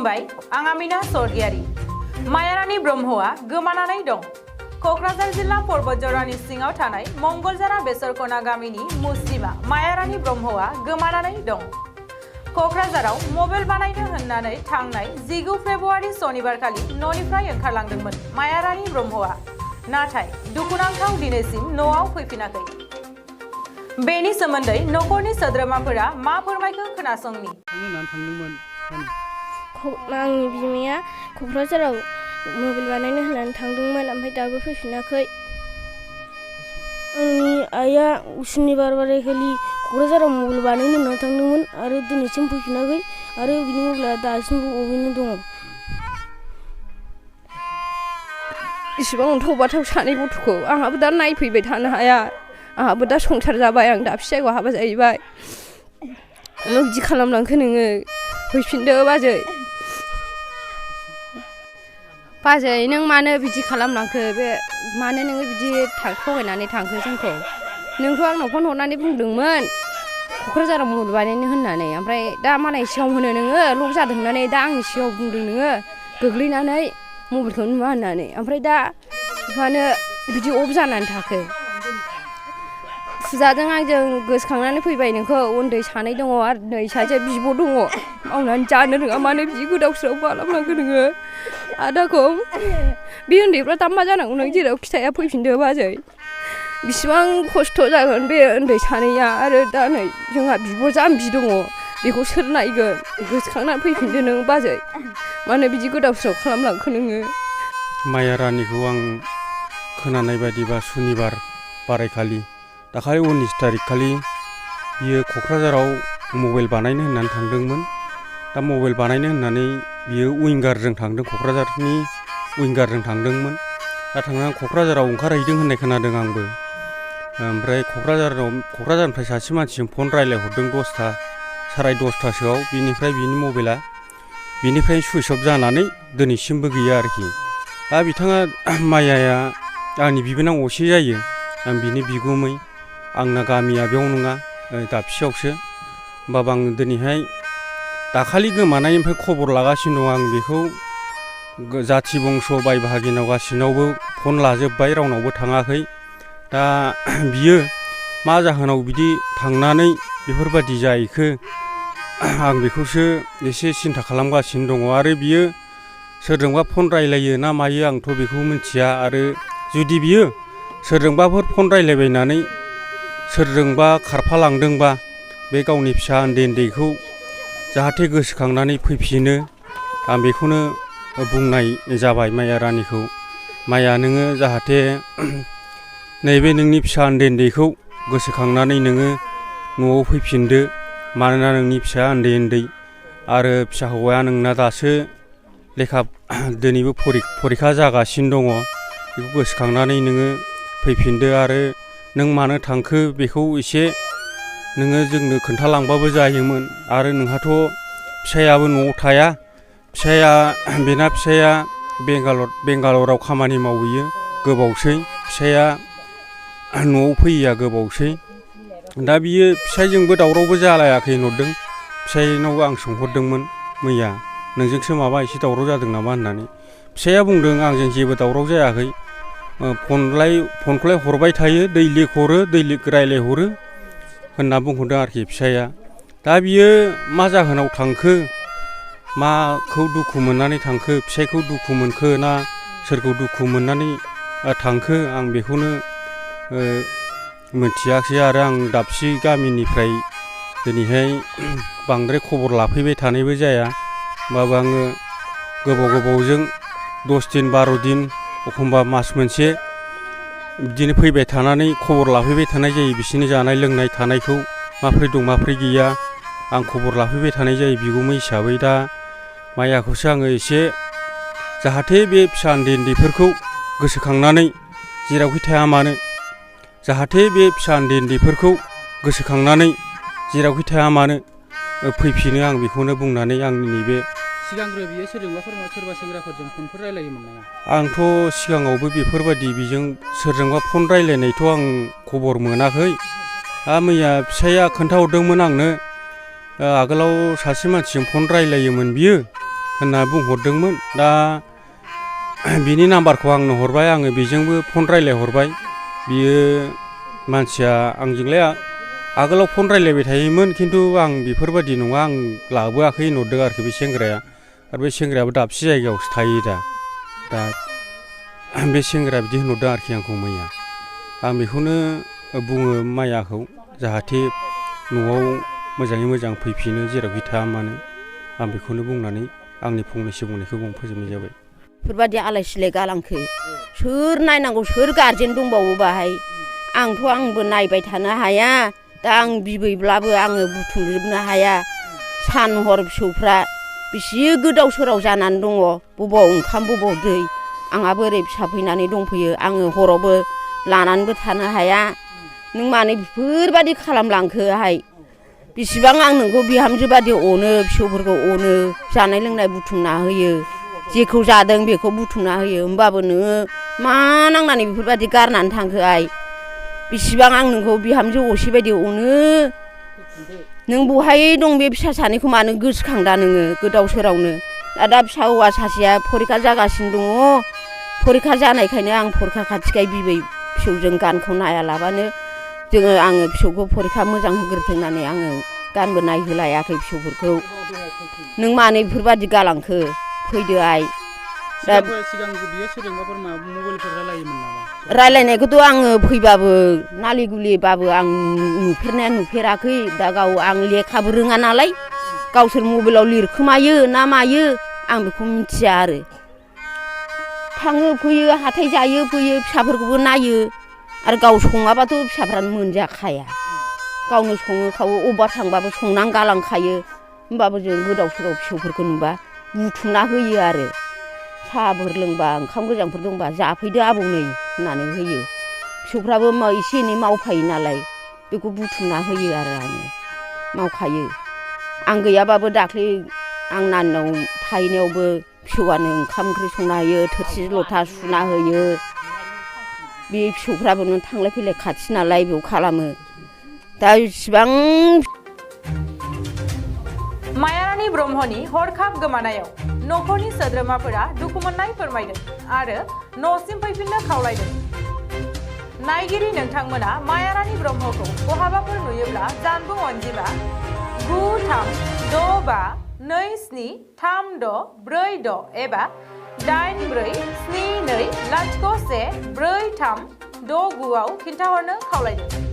खुलुमबाय आं आमिना सरगियारी मायारानी ब्रह्मआ गोमानानै दं। क'क्राझार जिल्ला पर्बतजरानि सिङाव थानाय मंगलजारा बेसरकना गामिनि मुस्लिमा मायारानी ब्रह्मआ गोमानानै दं। क'क्राझाराव मबाइल बानायनो होननानै थांनाय 19 फेब्रुवारि सनिबारखालि न'निफ्राय ओंखारलांदोंमोन मायारानी ब्रह्मआ, नाथाय दुखुनांथाव दिनैसिम न'आव फैफिनाखै। बेनि सोमोन्दै न'खरनि सोद्रोमाफोरा मा फोरमायखो खोनासंनि। आंनि बिमाया क'क्राझाराव मबाइल बानायनो होननानै थांदोंमोन, ओमफ्राय दाबो फैफिनाखै। आंनि आइया सुनिबार बारायखालि क'क्राझाराव मबाइल बानायनो होननानै थांदोंमोन आरो दिनैसिम फैफिनाखै आरो बिनि मबाइला दासिमबो बबेनो दङ। इसिबां अन्थाव सानै गथ'खौ आंहाबो दा नायफैबाय थानो हाया। आंहाबो दा संसार जाबाय, आं दा फिसायखौ हाबा जाहैबाय। मा बिदि खालामलांखो नोङो? फैफिनदो बाजै। बाजै नों मानो बिदि खालामलांखो? बे मानो नोङो बिदि थगायनानै थांखो जोंखौ? नोंथ' आंनाव फन हरनानै बुंदोंमोन क'क्राझाराव मबाइल बानायनो होननानै, ओमफ्राय दा मालाय सिगाङाव होनो नोङो लं जादों होननानै दा आंनि सिगाङाव बुंदों नोङो गोग्लैनानै मबाइलखौ नुवा होननानै, ओमफ्राय दा मानो बिदि अफ जानानै थाखो? फुजाजों आंजों गोसोखांनानै फैबाय नोंखौ। उन्दै सानै दङ आरो नै सासे बिब' दङ, मावनानै जानो रोङा मानो बिदि गोदाव सोराव खालामलांखो नोङो आदाखौ? बे उन्दैफ्रा दा मा जानांगौ नों जेराव खिथाया? फैफिनदो बाजै। बिसिबां खस्थ' जागोन बे उन्दै सानैया, आरो दा नै जोंहा बिब' जाम्बि दङ, बेखौ सोर नायगोन? गोसोखांनानै फैफिनदो नों बाजै। मानो बिदि गोदाव सोराव खालामलांखो नोङो? मायारानिखौ आं खोनानाय बायदिबा सुनिबार बारायखालि दाखालि 19 थारिख खालि बियो क'क्राझाराव मबाइल बानायनो होननानै थांदोंमोन। दा मबाइल बानायनो होननानै बियो उइंगारजों थांदों, क'क्राझारनि उइंगारजों थांदोंमोन। दा थांनानै क'क्राझाराव ओंखारहैदों होननाय खोनादों आंबो। ओमफ्राय क'क्राझारनिफ्राय सासे मानसिजों फन रायज्लायहरदों 10था साराय 10थासोआव। बिनिफ्राय बिनि मबाइला बिनिफ्राय सुइस अफ जानानै दिनैसिमबो गैया आरोखि। दा बिथाङा मायाया आंनि बिबोनां असे जायो, आं बिनि बिगुमै। आंना गामिया बेयाव नङा, दाबसेयावसो। होमबाबो आं दिनैहाय दाखालि गोमानायनिफ्राय खबर लागासिनो दं। आं बेखौ जाथि बंस' बाय बाहागिनाव गासिनावबो फन लाजोब्बाय, रावनावबो थाङाखै। दा बियो मा जाहोनाव बिदि थांनानै बेफोरबायदि जाहैखो आं बेखौसो एसे सिन्था खालामगासिनो दङ। आरो बियो सोरजोंबा फन रायलायो ना मायो आंथ' बेखौ मिथिया। आरो जुदि बियो सोरजोंबाफोर फन रायलायबायनानै सोरजोंबा खारफालांदोंबा बे गावनि फिसा उन्दैखौ जाहाथे गोसोखांनानै फैफिनो, आं बेखौनो बुंनाय जाबाय मायारानिखौ। माया नोङो जाहाथे नैबे नोंनि फिसा उन्दैखौ गोसोखांनानै नोङो न'आव फैफिनदो। मानोना नोंनि फिसाया उन्दै आरो फिसा हौवाया नोंना दासो लेखा दिनैबो फरिखा जागासिनो दङ। बेखौ गोसोखांनानै नोङो फैफिनदो। आरो नों मानो थांखो बेखौ एसे नोङो जोंनो खोन्थालांबाबो जायोमोन। आरो नोंहाथ' फिसायाबो न'आव थाया, बेना फिसाया बेंगालराव खामानि मावहैयो, गोबावसै। फिसाया न'आव फैयैया गोबावसै। दा बियो फिसायजोंबो दावरावबो जालायाखै नुदों। फिसायनाव आं सोंहरदोंमोन मैया, नोंजोंसो माबा एसे दावराव जादों नामा होननानै। फिसाया बुंदों आंजों जेबो दावराव जायाखै, फनखौलाय हरबाय थायो, दैलिक हरो, दैलिक रायलायहरो होनना बुंहरदों आरोखि फिसाया। दा बियो मा जाहोनाव थांखो, माखौ दुखु मोननानै थांखो, फिसायखौ दुखु मोनखो ना सोरखौ दुखु मोननानै थांखो, आं बेखौनो मिथियाखिसै। आरो आं दाबसे गामिनिफ्राय दिनैहाय बांद्राय खबर लाफैबाय थानायबो जाया। होमबाबो आङो गोबावजों 10 दिन 12 दिन एखमबा मास मोनसे बिदिनो फैबाय थानानै खबर लाफैबाय थानाय जायो। बिसोरनि जानाय लोंनाय थानायखौ माब्रै दं माब्रै गैया आं खबर लाफैबाय थानाय जायो बिगुमै हिसाबै। दा मायाखौसो आङो एसे जाहाथे बे फिसा उन्दैफोरखौ गोसोखांनानै जेरावखि थाया मानो, जाहाथे बे फिसा उन्दैफोरखौ गोसोखांनानै जेरावखि थाया मानो फैफिनो, आं बेखौनो बुंनानै आंनि नैबे। सिगांग्रो बियो सोरबा सेंग्राफोरजों फनफोर रायलायोमोन नामा? आंथ' सिगाङावबो बेफोरबायदि बेजों सोरजोंबा फन रायलायनायथ' आं खबर मोनाखै। मैया फिसाया खोन्थाहरदोंमोन आंनो, आगोलाव सासे मानसिजों फन रायलायोमोन बियो, होनना बुंहरदोंमोन दा बिनि नाम्बारखौ आंनो हरबाय आङो बेजोंबो फन रायलायहरबाय बियो मानसिया आंजोंलाय आगोलाव फन रायलायबाय थायोमोन खिन्थु आं बेफोरबायदि नङा आं लाबोआखै होनहरदों आरोखि बे सेंग्राया आरो बे सेंग्रायाबो दाबसे जायगायावसो थायो दा बे सेंग्राया बिदि होनहरदों आरोखि आंखौ मैया आं बेखौनो बुङो मायाखौ जाहाथे न'आव मोजाङै मोजां फैफिनो जेरावखि थाया मानो आं बेखौनो बुंनानै आंनि फंनैसो बुंनायखौ फोजोबनाय जाबाय बेफोरबायदि आलाय सिलाय गालांखो सोर नायनांगौ सोर गारजेन दंबावो बाहाय आंबो नायबाय थानो हाया दा आं बिबैब्लाबो आङो बुथुमजोबनो हाया सान हर फिसौफ्रा बेसे गोदाव सोराव जानानै दङ बबाव ओंखाम बबाव दै आंहाबो ओरै फिसा फैनानै दंफैयो आङो हरावबो लानानैबो थानो हाया नों मानो बेफोरबायदि खालामलांखोहाय बेसेबां आं नोंखौ बिहामजो बादि अनो फिसौफोरखौ अनो जानाय लोंनाय बुथुमना होयो जेखौ जादों बेखौ बुथुमना होयो होमबाबो नोङो मा नांनानै बेफोरबायदि गारनानै थांखोहाय बेसेबां आं नोंखौ बिहामजो असे बायदि अनो नों बहाय दं बे फिसा सानैखौ मानो गोसोखांदा नोङो गोदाव सोरावनो दा फिसा हौवा सासेया फरिखा जागासिनो दङ फरिखा जानायखायनो आं फरिखा खाथिखाय बिबै फिसौजों गानखौ नायालाबानो आङो फिसौखौ फरिखा मोजां होग्रोथों होननानै आङो गानबो नायहोलायाखै फिसौफोरखौ नों मानो बेफोरबायदि गालांखो फैदो आइ दा सिगां बियो सोरजोंबाफोर मबाइलफोर रायलायोमोन नामा रायलायनायखौथ' आङो फैबाबो नालि गुलिबाबो आं नुफेराखै दा आं लेखाबो रोङा नालाय गावसोर मबाइलाव लिरखोमायो ना मायो आं बेखौ मिथिया आरो थाङो फैयो हाथाय जायो फैयो फिसाफोरखौबो नायो आरो गाव सङाबाथ' फिसाफ्रानो मोनजाखाया गावनो सङो खावो अबेबा थांबाबो संनानै गालांखायो होमबाबो जों गोदाव सोराव फिसौफोरखौ नुबा बुथुमना होयो आरो साहाफोर लोंबा ओंखाम गोजांफोर दंबा जाफैदो आबौ नै होननानै होयो फिसौफ्राबो एसे एनै मावफायो नालाय बेखौ बुथुमना होयो आरो आङो मावखायो आं गैयाबाबो दाख्लै आं नानिनाव थाहैनायावबो फिसौआनो ओंखाम ओंख्रि संना होयो थोरसि लथा सुना होयो बे फिसौफ्राबो थांलाय फैलाय खाथि नालाय बेयाव खालामो दा इसिबां मायारानि ब्रह्मनि हरखाब गोमानायाव न'खरनि सोद्रोमाफोरा दुखु मोननाय फोरमायदों आरो न'सिम फैफिननो खावलायदों नायगिरि नोंथांमोना मायारानि ब्रह्मखौ बहाबाफोर नुयोब्ला जानबुं अनजिमा 9325273646 एबा 8472014369 आव खिन्थाहरनो खावलायदों।